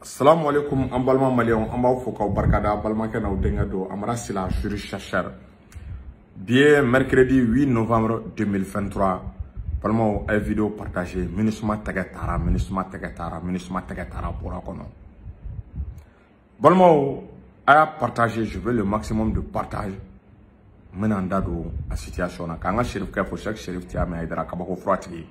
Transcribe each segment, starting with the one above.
Salamu alaikum an balima maliyɛnw, an b'aw fo k'aw barikada. Balimakɛ n'aw denkɛ don, Amara Sila, juriste chercheur. Bi ye mercredi 8 novembre 2023. Balimaw, a ye vidéo partager. MINUSMA tɛgɛ taara, MINUSMA tɛgɛ taara, MINUSMA tɛgɛ taara bɔra kɔnɔ. Balimaw, a y'a partager, je veux le maximum de partage. N bɛna n da don a situation na k'an ka Serifukɛ fo, Cheikh Serif Tiyame Hayidara, kabako fura tigi.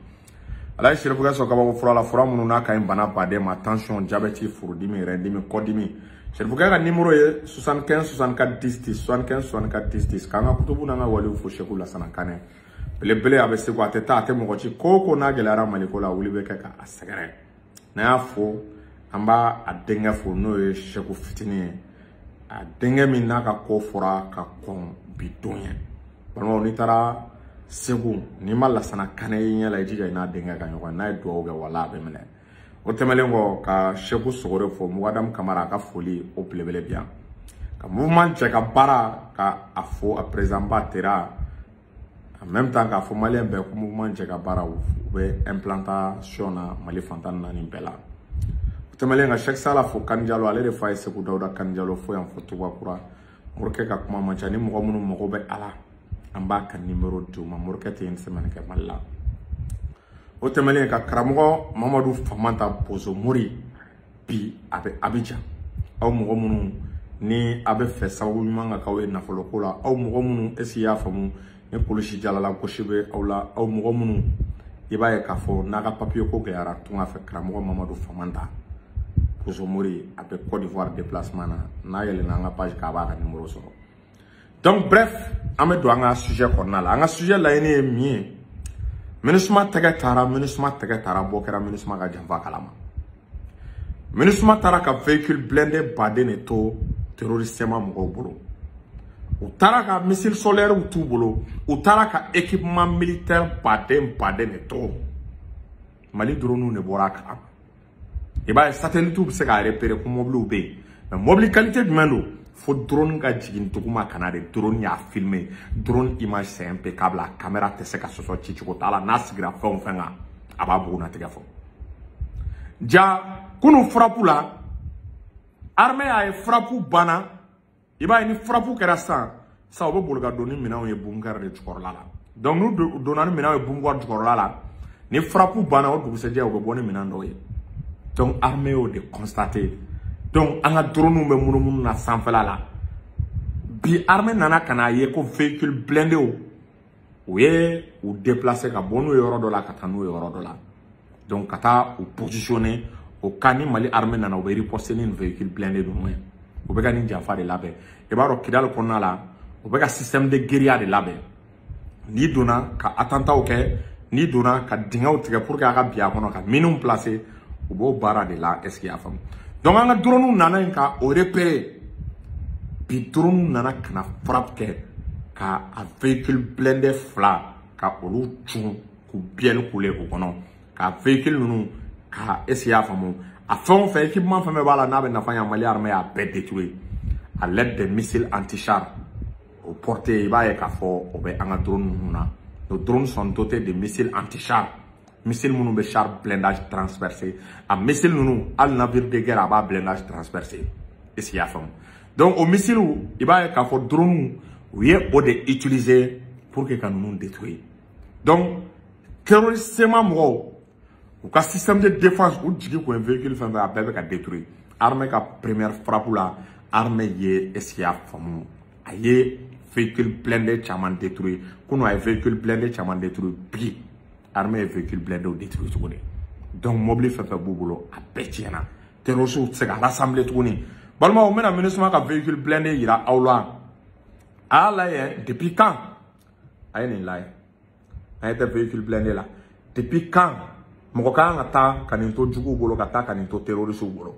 Ala ye Serifukɛ sɔn kabako fura la, fura minnu n'a ka ɲi bana baden ma: tension, diabète, furudimi, rɛndimi, kɔdimi. Serifukɛ ka numéro ye 75 64 10 10, 75 64 10 10. K'an ka kutubu n'an ka waliw fo, Seku Lasana Kanɛ belebele, a bɛ segu, a tɛ taa, a tɛ mɔgɔ ci. Ko o ko n'a gɛlɛyara Maliko la, wuli bɛ kɛ k'a sɛgɛrɛ. N'an y'a fo, an b'a a denkɛ fo, n'o ye Seku fitinin ye, a denkɛ min n'a ka ko fɔra ka kɔn bi don ye. Balimaw, n'i taara Segu, n'i ma Lasana Kanɛ ye ɲɛ la, i jija i n'a denkɛ ka ɲɔgɔn n'a ye dugawu kɛ, wala a bɛ minɛ. O tɛmɛnen kɔ, ka Seku Sogore fo, Mugadamu Kamara, a ka foli o belebele bi yan, ka mouvement cɛ ka baara ka a fo, a président ba Tera. En même temps, k'a fɔ maliyɛn bɛɛ ko mouvement cɛ ka baara, u bɛ implantation na Mali fantan naani bɛɛ la. O tɛmɛnen, ka Cheikh Sala fo, Kanijalo, ale de fa ye Segu Dawuda Kanijalo fo yan fo Tubakura. Morikɛ ka kuma man ca. Ni mɔgɔ minnu mago bɛ a la, an b'a ka numéro di u ma. Morikɛ tɛ yen semaine kɛ Mali la. O tɛmɛnen, ka karamɔgɔ Mamadu Famanta Bozo Mori, bi a bɛ Abidjan. Aw mɔgɔ minnu ni a bɛ fɛ sababu ɲuman ka k'aw ye nafoloko la, aw mɔgɔ minnu est ce que i y'a faamu, ni kulusi jalala gosi bɛ aw la, aw mɔgɔ minnu i b'a ye k'a fɔ n'a ka papier ko gɛlɛyara tunga fɛ, karamɔgɔ Mamadu Famanta Bozo Mori, a bɛ Côte d'Ivoire déplacement na. N'a yɛlɛnna an ka page kan, a b'a ka numéro sɔrɔ. Donc bref, an bɛ don an ka sujet kɔnɔna la. An ka sujet laɲini ye min ye? MINUSMA tɛgɛ taara, MINUSMA tɛgɛ taara, bɔ kɛra MINUSMA ka janfa kalama. MINUSMA taara ka véhicule blindé baden de to terroriste ma mɔgɔw bolo. U taara ka missile sol-air t'u bolo, u taara ka équipement militaire baden baden de to. Mali drone de bɔra a kalama. I b'a ye, satellite bɛ se k'a repérer ko mobiliw bɛ yen, mais mobili qualité jumɛn don? Fo drone ka jigin duguma ka na de, drone y'a filmer. Drone image, c'est impeccable, a caméra tɛ se ka sɔsɔ, cicogo t'a la. N'a sigira fɛn o fɛn kan, a b'a bugunnatigɛ fɔ. Ja kunun frappe la, armée y'a ye frappe banna. I b'a ye, ni frappe kɛra sisan sisan, u bɛ boli ka don ni minɛnw ye bunker de jukɔrɔla la. Donc n'u donna ni minɛnw ye bunker jukɔrɔla la, ni frappe banna, o dugusɛjɛ u bɛ bɔ ni minɛn dɔw ye. Donc armée y'o de constaté. Donc an ka drone bɛ munumunu na sanfɛla la. Bi armée nana ka n'a ye ko véhicule blindé, u ye u déplacer ka bɔ n'u ye yɔrɔ dɔ la ka taa n'u ye yɔrɔ dɔ la. Donc ka taa u positionner o cas ni Mali armée nana, u bɛ riposter ni véhicule blindé ninnu ye. U bɛ ka nin janfa de labɛn. I b'a dɔn, Kidali kɔnɔna la, u bɛ ka système de guérilla de labɛn. N'i donna ka attentats kɛ, n'i donna ka dingɛw tigɛ pour que a ka bin a kɔnɔ, ka mines placer, u b'o baara de la. Est ce que i y'a faamu? Donc an ka drone nana yen ka o repérer. Bi drone nana ka na frappe kɛ ka a véhicule blindé fila ka olu cun, k'u biyɛli kule o kɔnɔ, ka véhicule ninnu ka, est ce que i y'a faamu, a fɛn o fɛn, équipement fɛn fɛn b'a la n'a bɛ nafa ɲɛ Mali armée, y'a bɛɛ détruit à l'aide des missiles anti-char o portée. I b'a ye k'a fɔ o bɛ an ka drone ninnu na. Nos drones sont dotés de missiles anti-char, missile minnu bɛ char blindage transpercé. A missile ninnu, hali navire de guerre, a b'a blindage transpercé. Est ce que i y'a faamu? Donc o missile, i b'a ye k'a fɔ drone u ye o de utiliser pour que ka ninnu détruire. Donc terroriste mɔgɔw, u ka système de défense, u jigi kun ye véhicule fɛn fɛn, a bɛɛ bɛ ka détruire. Armée ka première frappe la, armée ye, est ce que i y'a faamu, a ye véhicule blindé caman détruire. Kunun a ye véhicule blindé caman détruire, bi armée ye véhicule blindé détruire cogo di? Donc mobili fɛn fɛn b'u bolo, a bɛɛ tiɲɛna. Terroristes tɛ se ka rassembler tuguni. Balimaw, n bɛna MINUSMA ka véhicule blindé yira aw la. A y'a lajɛ depuis quand a ye nin lajɛ. An ye tɛ véhicule blindé la depuis quand? Mɔgɔ ka kan ka taa ka nin to juguw bolo, ka taa ka nin to terroristes bolo?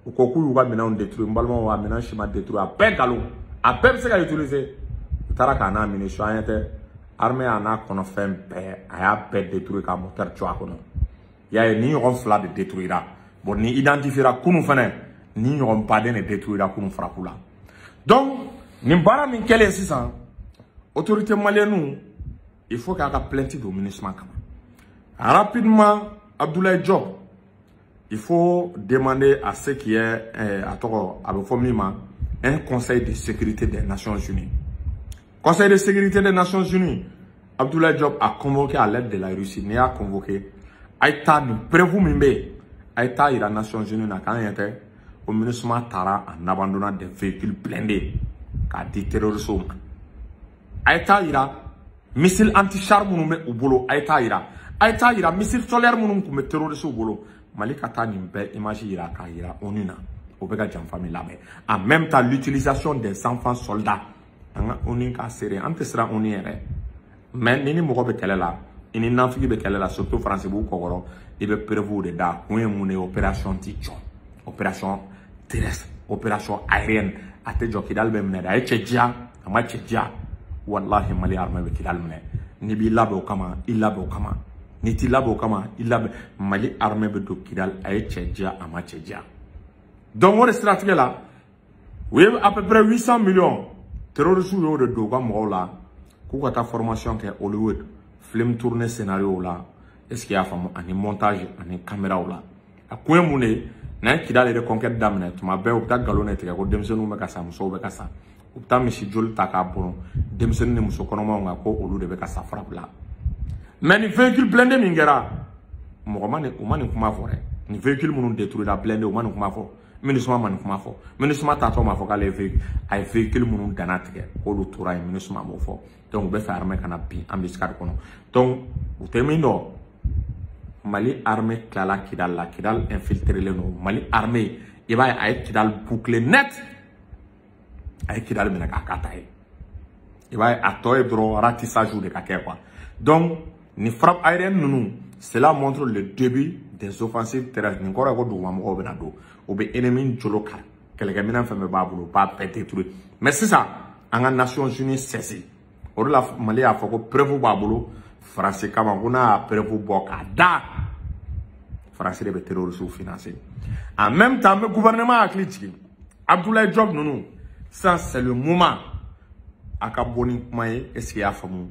U ko k'u y'u ka minɛnw détruire. N balimaw, a minɛn si ma détruire, a bɛɛ nkalon, a bɛɛ bɛ se ka utiliser. U taara k'a n'a munition. An ɲɛ tɛ, armée y'a n'a kɔnɔfɛn bɛɛ, a y'a bɛɛ détruire ka moteur jɔ a kɔnɔ. I y'a ye, nin ɲɔgɔn fila de détruira. Bon, ni identifiera kunun fɛnɛ, nin ɲɔgɔn baden de détruira kunun frappe la. Donc nin baara min kɛlen sisan, autorité malienne, il faut k'a ka plainte don MINUSMA kama rapidement. Abdoulaye Diop, Il faut demander à ce qui est a tɔgɔ a bɛ fɔ min ma un conseil de sécurité des Nations Unies. Conseil de sécurité des Nations Unies, Abdoulaye Diop a convoqué à l'aide de la Russie. N'i y'a convoqué, a ye taa nin preuve min bɛ yen, a ye taa yira Nations Unies na k'an yɛrɛ tɛ ko MINUSMA taara en abandonnant des véhicules blindés k'a di terroristes ma. A ye taa yira missile anti-char minnu bɛ u bolo, a ye taa yira. A ye taa yira missile sol-air minnu tun bɛ terroristes bolo. Mali ka taa nin bɛɛ image yira k'a yira ONU na. O bɛ ka janfa min labɛn. En même temps, l'utilisation des enfants soldats. An ka ONU ka seere, an tɛ siran ONU yɛrɛ. Mais ni mɔgɔ bɛ kɛlɛ la, i ni nafigi bɛ kɛlɛ la, surtout France b'u kɔkɔrɔ, i bɛ preuve de da. Kun ye mun de ye? Opération ti jɔ. Opération terrestre, opération aérienne, a tɛ jɔ. Kidali bɛ minɛ dɛ. A ye cɛ diya, a ma cɛ diya. Wallahi, Mali armée bɛ Kidali minɛ. N'i b'i labɛn o kama, i labɛn o kama. N'i t'i labɛn o kama, i labɛn. Mali armée bɛ don Kidali, a ye cɛ diya, a ma cɛ diya. Donc o de siratigɛ la, u ye à peu près 800 millions, terroristes y'o de don u ka mɔgɔw la k'u ka taa formation kɛ Hollywood, film tourner, scénario la, est ce que i y'a faamu, ani montage ani caméra la. A kun ye mun de ye? N'an ye Kidali reconquête daminɛ, tuma bɛɛ u bɛ taa nkalon de tigɛ ko denmisɛnninw bɛ ka sa, musow bɛ ka sa. U bɛ taa misi joli ta k'a bɔn denmisɛnnin ni muso kɔnɔmaw kan ko olu de bɛ ka sa frappe la. Mais nin véhicule blindé min kɛra, mɔgɔ ma nin, u ma nin kuma fɔ dɛ. Nin véhicule minnu détruira, blindé, u ma nin kuma fɔ. MINUSMA ma nin kuma fɔ. MINUSMA taatɔ ma fɔ k'ale ye, a ye véhicule minnu danna tigɛ k'olu tora yen. MINUSMA m'o fɔ. Donc u bɛ fɛ armée kana bin embuscade kɔnɔ. Donc u tɛ min dɔn, Mali armée tilala Kidal la, Kidal infiltré len don. Mali armée, i b'a ye, a ye Kidal boucler net, a ye Kidal minɛ k'a k'a ta ye. I b'a ye, a tɔ ye dɔrɔn ratissage de ka kɛ quoi. Donc ni frappe aérienne ninnu, cela montre le début des offensives terrestres. Nin kɔrɔ ye ko dugumamɔgɔw bɛna don, u bɛ ennemi jolo kari, kɛlɛkɛminɛn fɛn fɛn b'a bolo, u b'a bɛɛ détruire. Mais sisan an ka Nations Unies saisi. O de la Mali y'a fɔ ko preuve b'a bolo Faransi kama, ko n'a y'a preuve bɔ k'a da, Faransi de bɛ terroristes financer. En même temps, an bɛ gouvernement hakili jigin, Abdoulaye Diop ninnu, sisan c'est le moment a ka bɔ ni kuma ye, est ce que i y'a faamu,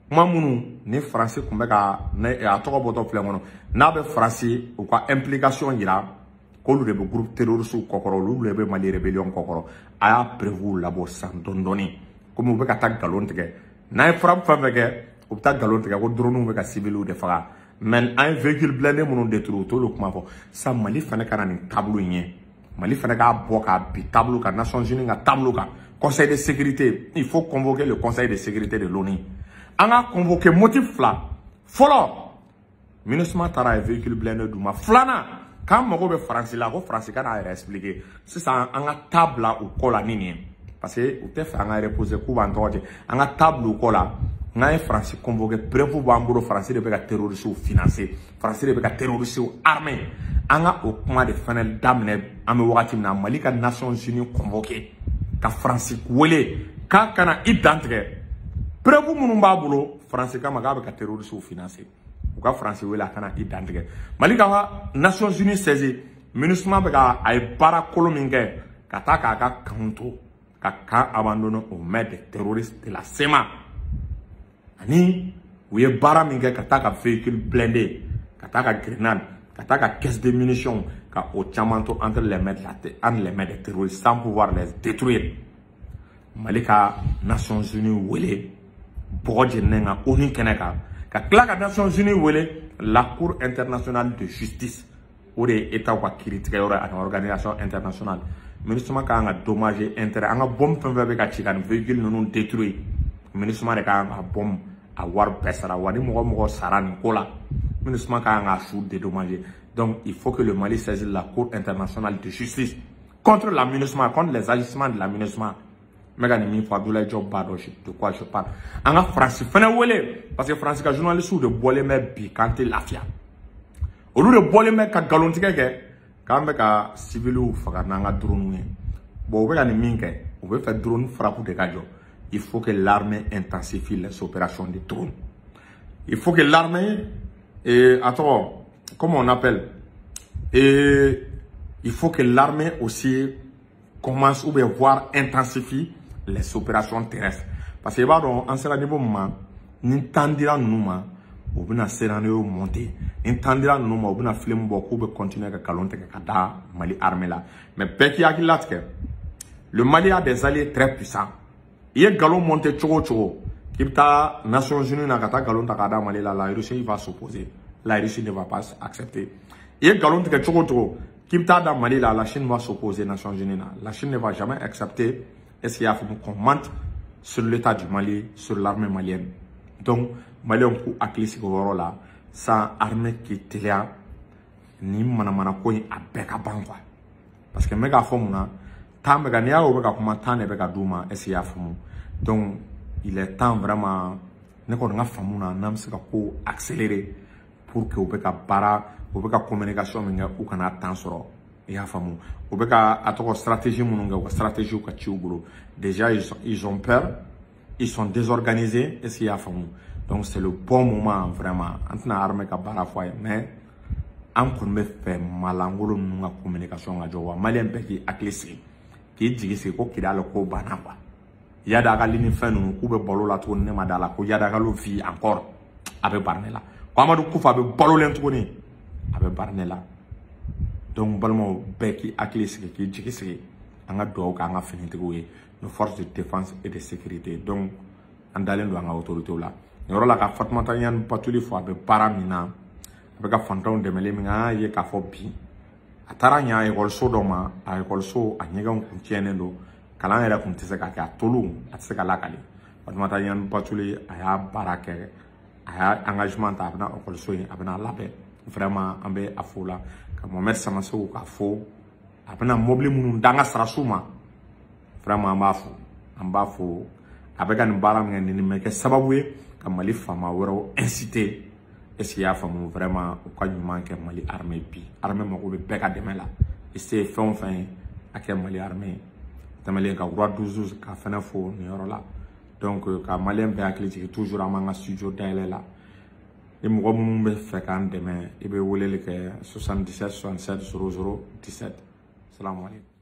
kuma minnu ni Faransi tun bɛ ka a tɔgɔ bɔtɔ filɛ kɔnɔ, n'a bɛ Faransi u ka implication yira k'olu de bɛ groupe terroriste kɔkɔrɔ, olu de bɛ Mali rébellion kɔkɔrɔ. A y'a preuve labɔ sisan dɔɔni dɔɔni, komi u bɛ ka taa nkalon tigɛ. N'an ye frappe fɛn fɛn kɛ, u bɛ taa nkalon tigɛ ko drone bɛ ka civiliw de faga. Mais an ye véhicule blindé minnu détruit, u t'olu kuma fɔ. Sisan Mali fana ka na nin taabolo in ye, Mali fana k'a bɔ k'a bi taabolo kan, Nations Unies ka taabolo kan, Conseil de sécurité. Il faut convoquer le Conseil de sécurité de l'ONU. An ka convoquer motif fila. Fɔlɔ, MINUSMA taara, a ye véhicule blindé d'u ma. Filanan, k'an mago bɛ Faransi la, ko Faransi ka n'a yɛrɛ expliquer. Sisan an ka taa bila u kɔ la ni nin ye, parce que u tɛ fɛ an ka reposer k'u b'an tɔgɔ cɛ. An ka taa bila u kɔ la n'an ye Faransi convoqué, preuve b'an bolo, Faransi de bɛ ka terroristes financer, Faransi de bɛ ka terroristes armer. An ka o kuma de fana daminɛ. An bɛ wagati min na, Mali ka Nations Unies convoqué ka Faransi wele k'a kana i dantigɛ, preuve minnu b'a bolo Faransi kama k'a bɛ ka terroristes financer, u ka Faransi wele a kana i dantigɛ. Mali ka Nations Unies saisi, MINUSMA bɛ ka a ye baara kolon min kɛ ka taa k'a ka kanw to, ka camp abandonné aux mains des terroristes de la CMA, ani u ye baara min kɛ ka taa ka véhicule blindé, ka taa ka grenade, ka taa ka caisse de munitions, ka o caman to entre les mains des terroristes sans pouvoir les détruire. Mali ka Nations Unies wele bɔgɔ jeninen kan ONU kɛnɛ kan, ka tila ka Nations Unies wele la Cour internationale de justice, o de ye État ka kiiritigɛyɔrɔ ye, ani organisation internationale. MINUSMA ka kan ka dommage intérêt. An ka bombe fɛn fɛn bɛ ka ci ka nin véhicule ninnu détruire, MINUSMA de ka kan ka bombe a wari bɛɛ sara. Wa ni mɔgɔ mɔgɔ sara nin ko la, MINUSMA ka kan ka su dédommager. Donc il faut que le Mali saisisse la Cour internationale de justice contre la MINUSMA, contre les agissements de la MINUSMA. N bɛ ka nin min fɔ, Abdoulaye Diop b'a dɔn de quoi je parle. An ka Faransi fɛnɛ wele, parce que Faransi ka journalistes de bɔlen bɛ bi k'an tɛ lafiya. Olu de bɔlen bɛ ka nkalontigɛ kɛ k'an bɛ ka civiliw faga n'an ka drone ye. Bon, u bɛ ka nin min kɛ, u bɛ fɛ drone frappe de ka jɔ. Il faut que l'armée intensifie les opérations de drone. Il faut que l'armée et attends, comment on appelle, et il faut que l'armée aussi commence ou bien voire intensifie les opérations terrestres, parce que i b'a dɔn, an sera niveau min ma, ni temps dira ninnu ma, U bɛna scénario monter ni temps dira ninnu ma, u bɛna film bɔ k'u bɛ continuer ka nkalon tigɛ ka da Mali armée la. Mais bɛɛ k'i hakili latigɛ, le Mali a des alliés très puissants. I ye nkalon monter cogo o cogo k'i bɛ taa Nations Unies na ka taa nkalon ta k'a da Mali la, la Russie va s'opposer, la Russie ne va pas accepter. I ye nkalon tigɛ cogo o cogo k'i bɛ taa da Mali la, la Chine va s'opposer Nations Unies na. La Chine ne va jamais accepter, est-ce qu'il y a qu'on mente sur l'état du Mali, sur l'armée malienne. Donc Maliyɛnw k'u hakili sigi o yɔrɔ la sa, armée k'i teliya ni manamana ko in a bɛɛ ka ban quoi. Parce que n bɛ k'a fɔ mun na, temps bɛ ka, n'i y'a ye u bɛ ka kuma, temps de bɛ ka d'u ma, est-ce que i y'a faamu? Donc il est temps vraiment, ne kɔni ka faamu na, n'an bɛ se ka ko accélérer pour que u bɛ ka baara, u bɛ ka communication min kɛ, u kana temps sɔrɔ, i y'a faamu? U bɛ ka a tɔgɔ stratégie minnu kɛ, u ka stratégie ka ci u bolo. Déjà ils ont peur, ils sont désorganisés, est-ce que i y'a faamu? Donc c'est le bon moment vraiment. An tɛna armée ka baara fɔ a ye, mais an kɔni bɛ fɛ malangolo ninnu ka communication ka jɔ wa. Maliyɛn bɛɛ k'i hakili sigi, k'i jigi sigi ko Kidali ko banna quoi. Iyad Ag Ghali ni fɛn ninnu k'u bɛ balo la tuguni, ne ma da la ko Iyad Ag Ghali vit encore, a bɛ bari ne la. Ko Amadu Kufa bɛ balolen tuguni, a bɛ bari ne la. Donc balimaw, bɛɛ k'i hakili sigi, k'i jigi sigi. An ka dugawu kɛ an ka finitigiw ye, nos forces de défense et de sécurité. Donc an dalen don an ka autorités la nin yɔrɔ la. Ka Fatumata Ɲani Batuli fo, a bɛ baara min na, a bɛ ka fantanw dɛmɛli min kɛ. An y'a ye k'a fɔ bi a taara ɲa ekɔliso dɔ ma, a ekɔliso a ɲɛgɛnw kun tiɲɛnen don, kalan yɛrɛ kun tɛ se ka kɛ, a tolu a tɛ se ka lakale. Fatumata Ɲani Batuli a y'a baara kɛ, a y'a engagement ta, a bɛna ekɔliso in a bɛna labɛn. Vraiment an bɛ a fo la. Ka Mohamed Samasegu k'a fo, a bɛna mobili minnu d'an ka sarasiw ma, vraiment an b'a fo, an b'a fo. A bɛ ka nin baara min kɛ, nin bɛ kɛ sababu ye ka Mali faama wɛrɛw inciter, est-ce que i y'a faamu? Vraiment u ka ɲuman kɛ Mali armée bi. Armée mago bɛ bɛɛ ka dɛmɛ la. I se ye fɛn o fɛn ye, a kɛ Mali armée ye. Tɛmɛlen ka roi 12 ka fɛnɛ fo nin yɔrɔ la. Donc ka Maliyɛn bɛɛ hakili jigin, toujours an b'an ka studio dayɛlɛ la. Ni mɔgɔ minnu bɛ fɛ k'an dɛmɛ, i bɛ weleli kɛ 77 67 00 17. Salamu aleykum.